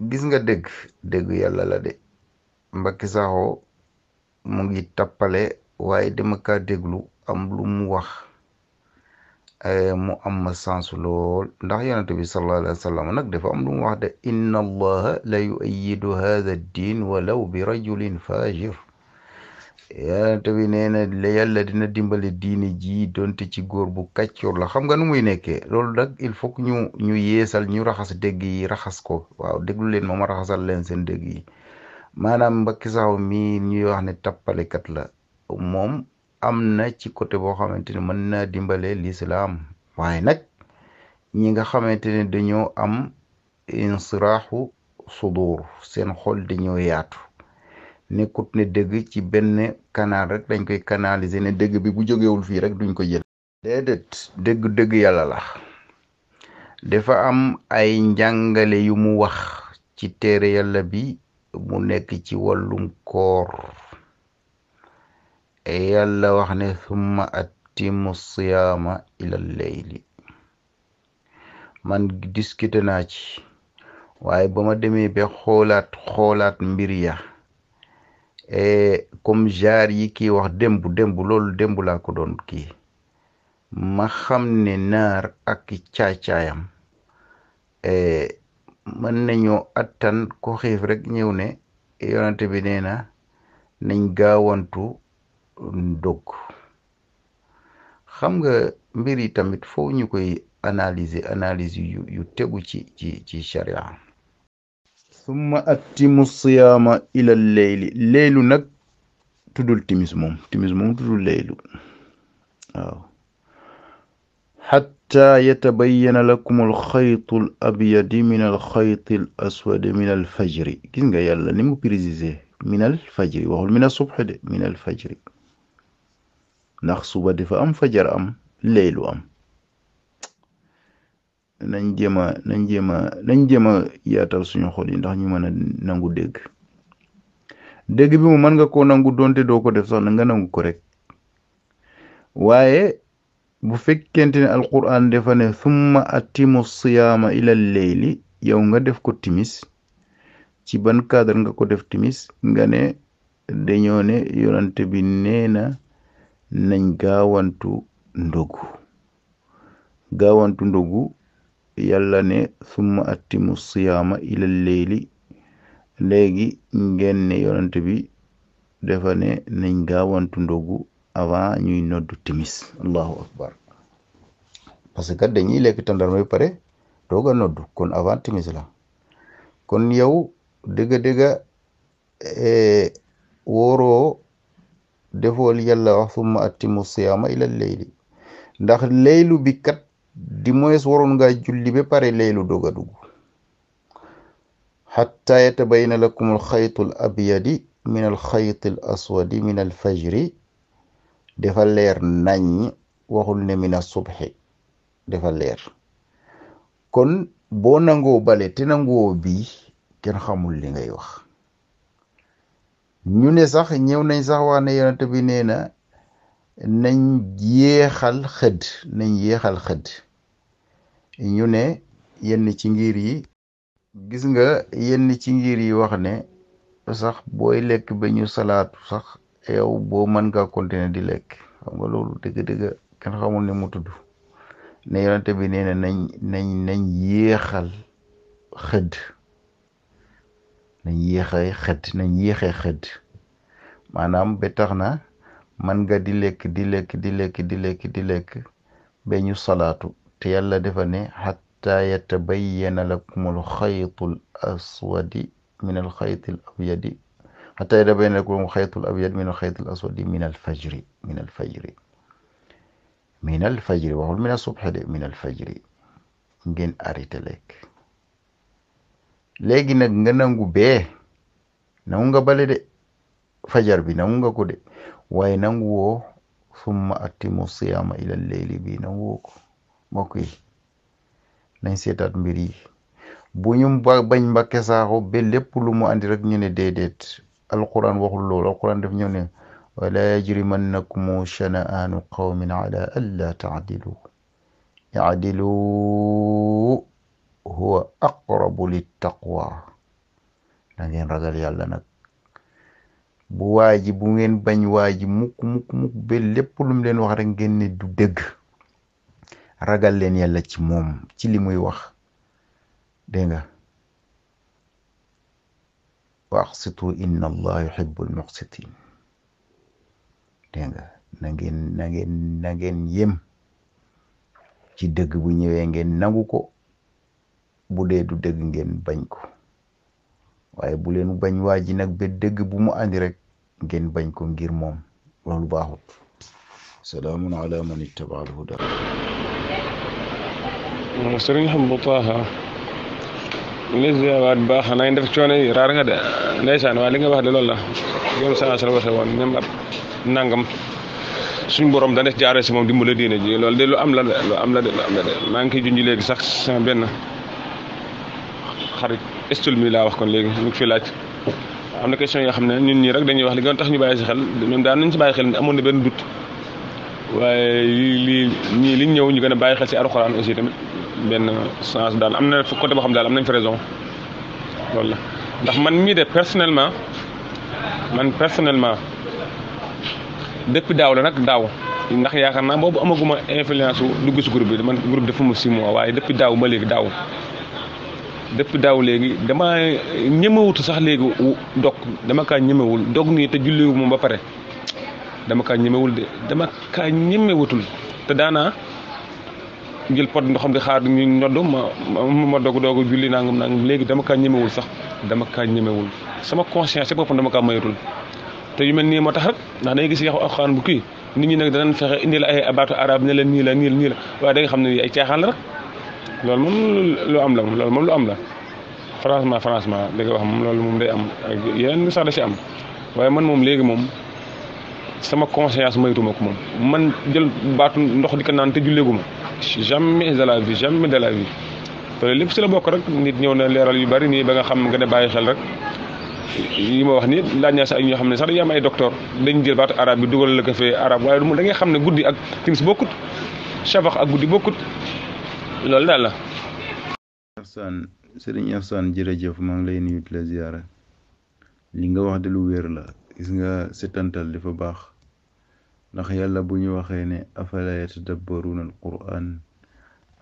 gis nga dégg yàlla la de. Mbacke Sakho mu ngi tappale waaye dama kaa déglu am lu mu wax mu am ma sens lool ndax yonent bi sallallahu alayhi wa sallam nag dafa am lu mu wax de inna allaha la yuayidu hadha ad-din walaw bi rajulin fajir. yonent bi nee na la yàlla dina dimbale diine ji donte ci góor bu kàccoor la xam nga nu muy nekkee loolu nag il faut que ñu yeesal ñu raxas dégg yi raxas ko waaw déglu leen ma raxasal leen seen dégg yi. maanaam Mbacke Sakho mii ñuy wax ne tappalekat la moom am na ci côté boo xamante ne mën naa dimbale lislaam waaye nag ñi nga xamante ne dañoo am insiraaxu sudur seen xol dañoo yaatu nekkut ne dëgg ci benn canal rek dañ koy canaliser ne dëgg bi bu jógewul fii rek duñ ko jël déedéet dëgg yàlla la dafa am ay njàngale yu mu wax ci téere yàlla bi mu nekk ci wàllum koor yàlla wax ne summa attimu siyaama ila leyli man discuté naa ci waaye ba ma demee ba xoolaat mbir ya comme genre yi kii wax démb loolu démb laa ko doon kii ma xam ne naar ak caacaayam mën nañoo attan ko xiif rek ñëw ne yonante bi nee na nañ gaawantu ndog xam nga mbir yi tamit foo ñu koy analyse yu tegu ci sharia summa attimu siyaama ila leylu nag tuddul timis moom tuddul leylu waaw xatta yatabayyana lakum alxaytu al abyadi min alxayti al aswadi min alfajri gis nga yàlla ni mu précisé min alfajri waxul min asubhi de min alfajri ndax suba dafa am fajar am leylu am nañ jéem a yaatal suñu xol yi ndax ñu mën a nangu dégg bi mu mën nga koo nangu doonte doo ko def sax na nga nangu ko rek waaye bu fekkente ne alquran dafa ne summa atimu siyaama ila leyli yow nga def ko timis ci ban cadre nga ko def timis nga ne dañoo ne yonante bi nee na nañ gaawantu ndogu yàlla ne summa atimu siyaama ila leyli léegi ngeen ne yonante bi dafa ne nañ gaawantu ndogu avant ñuy noddu timis allahu akbar parce que dañuy lekk tàndarma ba pare doog a noddu kon avant timis la kon yow dëgga wóoroo defool yàlla wax summa atimu siyaama ila leyli ndax leylu bi kat di moyes waroon nga julli ba pare leylu doog a dugg xatta yatabayna lakum alxaytu al abyadi min alxayti al aswadi min alfajri dafa leer nañ waxul ne min asubhi dafa leer kon boo nangoo bale te nangoo bii kenn xamul li ngay wax ñu ne sax ñëw nañ sax wax ne yonent bi nee na nañ yéexal xëdd ñu ne yenn ci ngir yi gis nga yenn ci ngir yi wax ne sax booy lekk ba ñu salaatu sax yow boo mën nga continuer di lekk xam nga loolu dëgg-dëgg kenn xamul ne mu tudd ne yonente bi nee na nañ yéexal xëdd nañ yéexee xëdd maanaam ba tax na mën nga di lekk ba ñu salaatu te yàlla dafa ne xatta yatabayyana lakum alxaytu al aswadi min alxayti al abyadi xataa yatabayyana lakum alxaytu al abyad min alxayti al aswadi min alfajri waxul min asubhi de min alfajri ngeen arrêté lekk léegi nag nga nangu bee nangu nga bale de fajar bi nangu nga ko de waaye nangu woo summa atimu siyaama ila leyli bi nangu woo ko mbokk yi nañ seetaat mbir yi bu ñu bañ Mbacke Sakho ba lépp lu mu andi rek ñu ne déedéet alquran waxul loolu alquran daf ñëw ne wala yajrimannakum shana'aanu qawmin ala alla ta'dilu i'dilu huwa aqrabu littaqwa da ngeen ragal yàlla nag. bu waaji bu ngeen bañ waaji mukk ba lépp lu mu leen wax rek ngeen ne du dëgg. ragal leen yàlla ci moom ci li muy wax dégg nga. wa aqsitu inna allah yuhibbul muqsitin dégg nga. na ngeen yem ci dëgg bu ñëwee ngeen nangu ko bu dee du dëgg ngeen bañ ko waaye bu leen bañ waa ji nag ba dëgg bu mu andi rek ngeen bañ ko ngir moom loolu baaxut. salaamun ala man ittaba al huda. sëriñ Hamdu Taha li ziyawaat baax na def coono yi raar nga de ndeysaan waaye li nga wax de loolu la yow saa la waxee woon même ab nangam suñ borom dana jaaree si moom dimbale diine ji loolu de lu am la de maa ngi koy junj léegi sax sama benn xarit estul mi laa wax kon léegi ñu ngi fi laaj am na question yoo xam ne ñun ñii rek dañuy wax li gën tax ñu bàyyi si xel ñun daan nañ si bàyyi xel amoon na benn dut waaye lii ñii liñ ñëw ñu gën a bàyyi xel si alxuraan aussi tamit benn sens daal am na côté boo xam daal am nañ fa raison loolu la ndax man mii de personnellement depuis daaw la nag daaw ndax yaakaar naa boobu amaguma influence wu dugg si groupe bi man groupe dafa mu 6 mois waaye depuis daaw ba léegi depuis daaw léegi dama ñemewutu sax léegi dog dama kaa ñemewul dog nii te julliwu moom ba pare dama kaa ñemewutul te daanaa jël pot ndoxam di xaar ñu nodd ma doog julli nangam léegi dama kaa ñemewul sax sama conscience ci boppam dama kaa mayatul te yu mel nii moo tax rek ndax day gis yaxu alxuraan bu kii nit ñi nag danañ fexe indi la ay baatu arab ne la nii la waaye da nga xam ne ay caaxaan la rek loolu moom lu am la franchement li nga wax moom loolu moom day am ak yeneen sax da si am waaye man moom léegi moom sama conscience maytuma ko moom man jël baatu ndox di ko naan te julleeguma jamais de la vie te lépp si la bokk rek nit ñëw na leeral yu bari nii ba nga xam nga ne bàyyi xel rek yi ma wax nii laaj naa si ay ñoo xam ne sax dañuy am ay docteur dañ jël baatu arabe bi dugal la ko fee arabe waaye da ngay xam ne guddi ak timis bokkut shafax ak guddi bokkut loolu daal la. Sëriñ Afsaan jërëjëf maa ngi lay nuyu di la ziyaara li nga wax de lu wér la gis nga setantal dafa baax ndax yàlla bu ñu waxee ne afala yatadabbaruuna alquran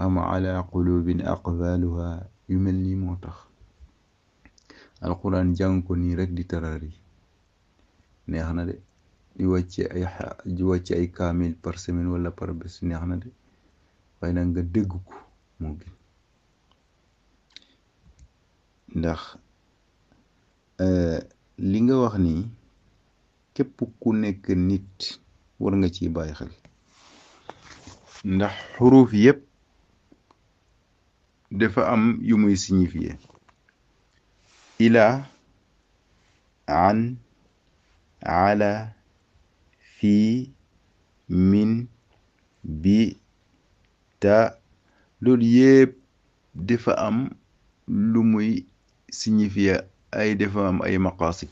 am ala qulubin aqfaluha yu mel nii moo tax alquran jàng ko nii rek di tarari neex na de di wàcce ay kaamil par semaine wala par bés neex na de waaye nag nga dégg ko moo gën ndax li nga wax nii képp ku nekk nit war nga ciy bàyyi xel ndax xuruuf yépp dafa am yu muy signifié ila an ala fii min bi ta loolu yépp dafa am lu muy signifié dafa am ay maqasid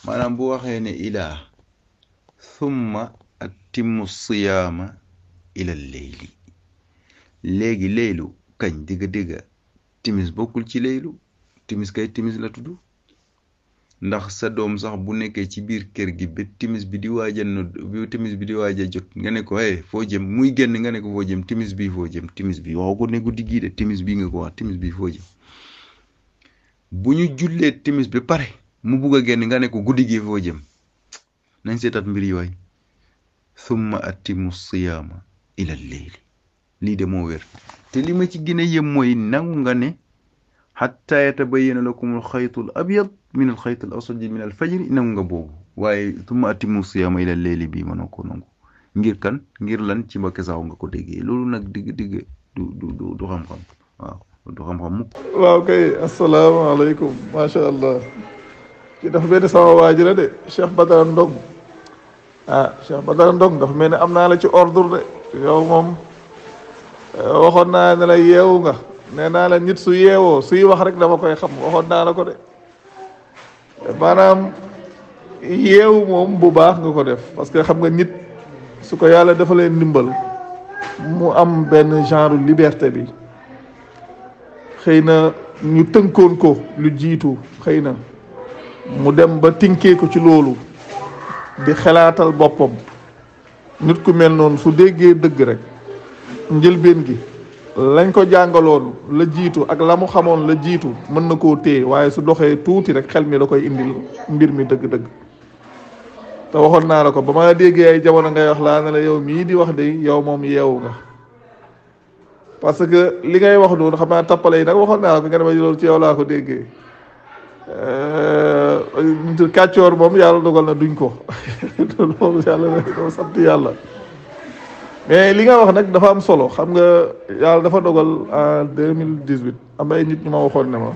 maanaam bu waxee ne ilaa thumma atimmu siyaama ila leyli léegi leylu kañ digga timis bokkul ci leylu timis kay timis la tudd ndax sa doom sax bu nekkee ci biir kër gi ba timis bi di waaja jot nga ne ko foo jëm muy génn nga ne ko foo jëm timis bi foo jëm timis bi waxoo ko ne guddi gii de timis bi nga ko wax timis bi foo jëm bu ñu jullee timis bi pare mu bugg a génn nga ne ko guddi gi foo jëm nañ seetaat mbir yi waay thumma atimmu siyaama ila leyli lii de moo wér te li ma ci gën a yem mooy nangu nga ne xatta yatabayyana lakum alxaytul abyad min alxayt al aswad min alfajri nangu nga boobu waaye thumma atimmu siyaama ila leyli bii mënoo ko nangu ngir lan ci Mbacké Sakho nga ko déggee loolu nag digg du xam-xam waaw du xam-xam mukk. waaw kay asalaamaaleykum macha allah ki dafa mel ni sama waa ji la de Cheikh Badara Ndong Cheikh Badara Ndong dafa mel ni am naa la ci ordre de yow moom waxoon naa ne la yeewu nga nee naa la nit su yeewoo suy wax rek dama koy xam waxoon naa la ko de maanaam yeewu moom bu baax nga ko def parce que xam nga nit su ko yàlla dafa leen ndimbal mu am benn genre liberté bi xëy na ñu tënkoon ko lu jiitu xëy na mu dem ba tinkee ko ci loolu di xalaatal boppam nit ku mel noonu su déggee dëgg rek njëlbeen gi lañ ko jàngaloon la jiitu ak la mu xamoon la jiitu mën na koo téye waaye su doxee tuuti rek xel mi la koy indil mbir mi dëgg-dëgg te waxoon naa la ko ba ma déggee ay jamono ngay wax laa ne la yow mii di wax de yow moom yeewu nga parce que li ngay wax noonu xam naa tappale yi nag waxoon naa la ko nga ne ma loolu ci yow laa ko déggee kàccoor moom yàlla dogal na duñ ko loolu yàlla na sant yàlla mais li nga wax nag dafa am solo xam nga yàlla dafa dogal en 2018 am ay nit ñu ma waxoon ne ma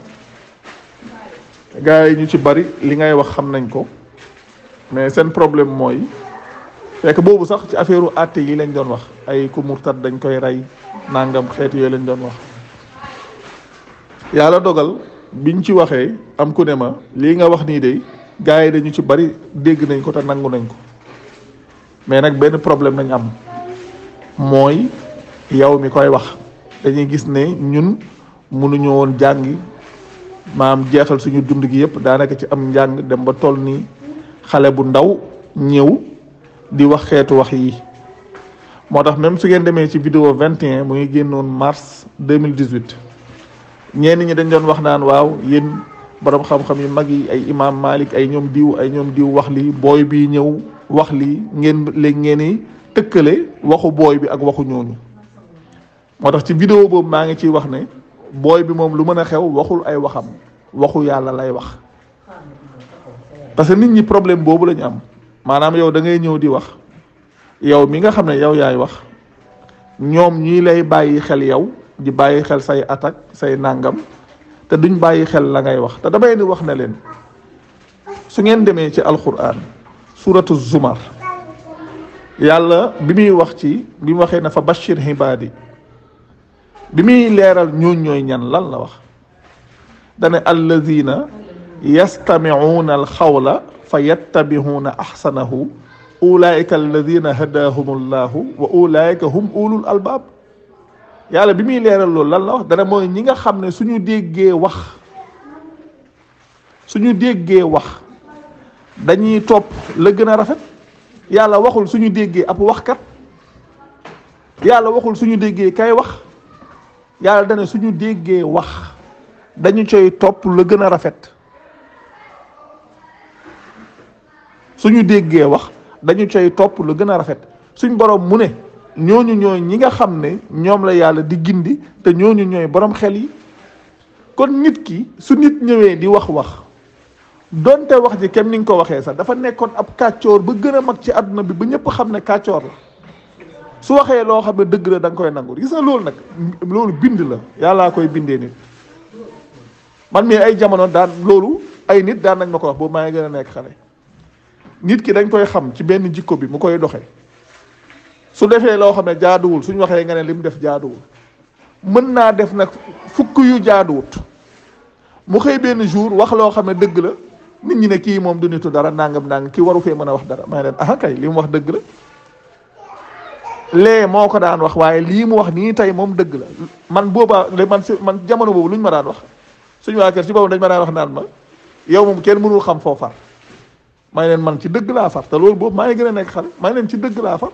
gars yi ñu ci bari li ngay wax xam nañ ko mais seen problème mooy fekk boobu sax ci affaire àtte yi lañ doon wax ay ku murtad dañ koy rey nangam xeet yooyu lañ doon wax yàlla dogal biñ ci waxee am ku ne ma lii nga wax nii de gars yi dañu ci bari dégg nañ ko te nangu nañ ko mais nag benn problème nañ am mooy yow mi koy wax dañuy gis ne ñun mënuñu woon jàngi maam jeexal suñu dund gi yëpp daanaka ci am njàng dem ba toll nii xale bu ndaw ñëw di wax xeetu wax yi moo tax même su ngeen demee ci vidéo 21 mu ngi génnoon mars 2018 ñenn ñi dañ doon wax naan waaw yéen borom xam-xam yu mag yi ay imam Malik ay ñoom diw wax lii booy bi ñëw wax lii ngeen léegi ngeen i tëkkale waxu booy bi ak waxu ñooñu moo tax ci vidéo boobu maa ngi ciy wax ne booy bi moom lu mën a xew waxul ay waxam waxu yàlla lay wax parce que nit ñi problème boobu la ñu am maanaam yow da ngay ñëw di wax yow mi nga xam ne yow yaay wax ñoom ñii lay bàyyi xel yow di bàyyi xel say attaque say nàngam te duñ bàyyi xel la ngay wax te damay ni wax ne leen su ngeen demee ci alquran suratu zumar yàlla bi muy wax ci bi mu waxee na fa bashir hibaadi bi muy leeral ñooñ ñooy ñan lan la wax dane alladina yastamicuuna alxawla fa yattabihuuna axsanahu ulaika alladina hadahum allahu wa ulaika hum ulul albaab yàlla bi muy leeral loolu lan la wax dane mooy ñi nga xam ne suñu déggee wax dañuy topp la gën a rafet yàlla waxul suñu déggee ab waxkat yàlla waxul suñu déggee kay wax yàlla dane suñu déggee wax dañu coy topp la gën a rafet suñu déggee wax dañu coy topp la gën a rafet suñ borom mu ne ñooñu ñooy ñi nga xam ne ñoom la yàlla di gindi te ñooñu ñooy borom xel yi kon nit ki su nit ñëwee di wax donte wax ji kem ni nga ko waxee sax dafa nekkoon ab kàccoor ba gën a mag ci àdduna bi ba ñëpp xam ne kàccoor la su waxee loo xam ne dëgg la da nga koy nangu gis nga loolu nag loolu bind la yàllaa koy bindee nit man mii ay jamono daan loolu ay nit daan nañ ma ko wax boobu maa ngi gën a nekk xale nit ki dañ koy xam ci benn jikko bi mu koy doxee su defee loo xam ne jaaduwul suñ waxee nga ne li mu def jaaduwul mën naa def nag fukk yu jaaduwut mu xëy benn jour wax loo xam ne dëgg la nit ñi ne kii moom du nitu dara nangam kii waru fee mën a wax dara may leen ah kay li mu wax dëgg la lee moo ko daan wax waaye lii mu wax nii tey moom dëgg la man boobaa man jamono boobu lu ñu ma daan wax suñu waa kër ci boobu dañ ma daan wax naan ma yow moom kenn mënul xam foo far may leen man ci dëgg laa far te loolu boobu maa ngi gën a nekk xale may leen ci dëgg laa far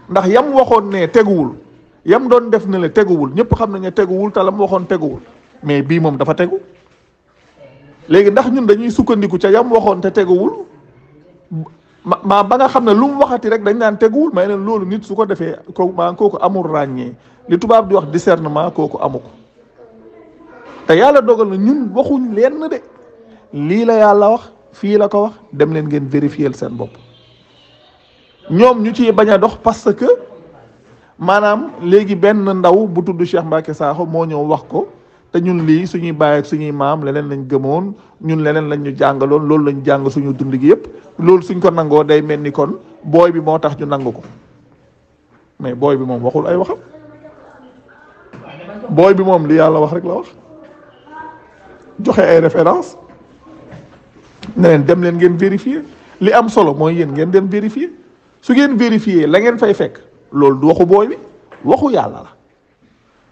ndax yam waxoon ne teguwul yam doon def ne le teguwul ñëpp xam nañ ne teguwul te la mu waxoon teguwul mais bii moom dafa tegu léegi ndax ñun dañuy sukkandiku ca yam waxoon te teguwul ba nga xam ne lu mu waxati rek dañ naan teguwul may leen loolu nit su ko defee kooku amul ràññee li tubaab di wax discernement kooku amu ko te yàlla dogal na ñun waxuñ leen de lii la yàlla wax fii la ko wax dem leen ngeen vérifier seen bopp ñoom ñu ci bañ a dox parce que maanaam léegi benn ndaw bu tudd Cheikh Mbacke Sakho moo ñëw wax ko te ñun lii suñuy baay ak suñuy maam leneen lañ gëmoon ñun leneen lañ ñu jàngaloon loolu lañ jàng suñu dund gi yëpp loolu suñ ko nangoo day mel ni kon booy bi moo tax ñu nangu ko mais booy bi moom waxul ay waxam booy bi moom li yàlla wax rek la wax joxe ay référence ne leen dem leen ngeen vérifier li am solo mooy yéen ngeen dem vérifier su ngeen vérifier la ngeen fay fekk loolu du waxu booy bi waxu yàlla la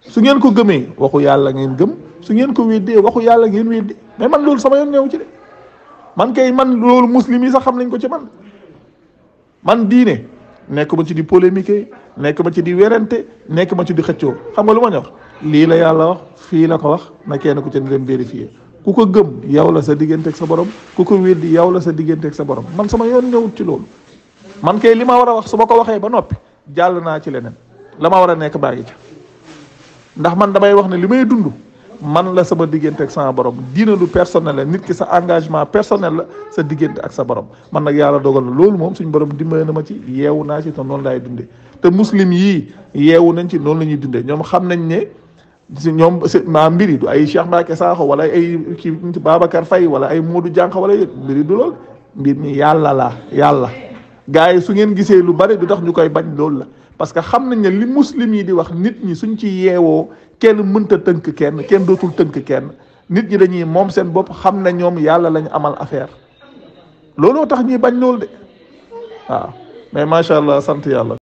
su ngeen ko gëmee waxu yàlla ngeen gëm, su ngeen ko weddee waxu yàlla ngeen weddi. mais man loolu sama yoon neew ci de, man kay man loolu muslim yi sax xam nañ ko ci man diine nekk ma ci di polémique, nekk ma ci di werante, nekk ma ci di xëccoo. xam nga lu ma ñor lii la yàlla wax, fii la ko wax, na kenn ku ci dem vérifier. ku ko gëm yow la sa diggante ak sa borom, ku ko weddi yow la sa diggante ak sa borom. man sama yoon ñëwut ci loolu. man kay li ma war a wax su ma ko waxee ba noppi jàll naa ci leneen, la ma war a nekk bàyyi ca. ndax man damay wax ne li may dund man la sama diggante ak sama borom. diina lu personnel la, nit ki sa engagement personnel la sa diggante ak sa borom. man nag yàlla dogal na loolu moom suñu borom dimbale na ma ci, yeewu naa ci te noonu laay dundee. te muslim yii yeewu nañ ci, noonu la ñuy dundee. ñoom xam nañ ne si ñoom maa mbiri du ay Cheikh Mbacke Sakho wala ay kii Babacar Faye wala ay Modou Diankh wala mbiri du lool. mbir mi yàlla la, yàlla. gars yi su ngeen gisee lu bari du tax ñu koy bañ loolu la, parce que xam nañ ne li muslim yi di wax nit ñi suñ ci yeewoo kenn mënta tënk kenn dootul tënk kenn. nit ñi dañuy moom seen bopp, xam ne ñoom yàlla lañ amal affaire. looloo tax ñuy bañ loolu de waaw. mais macha allah sant yàlla.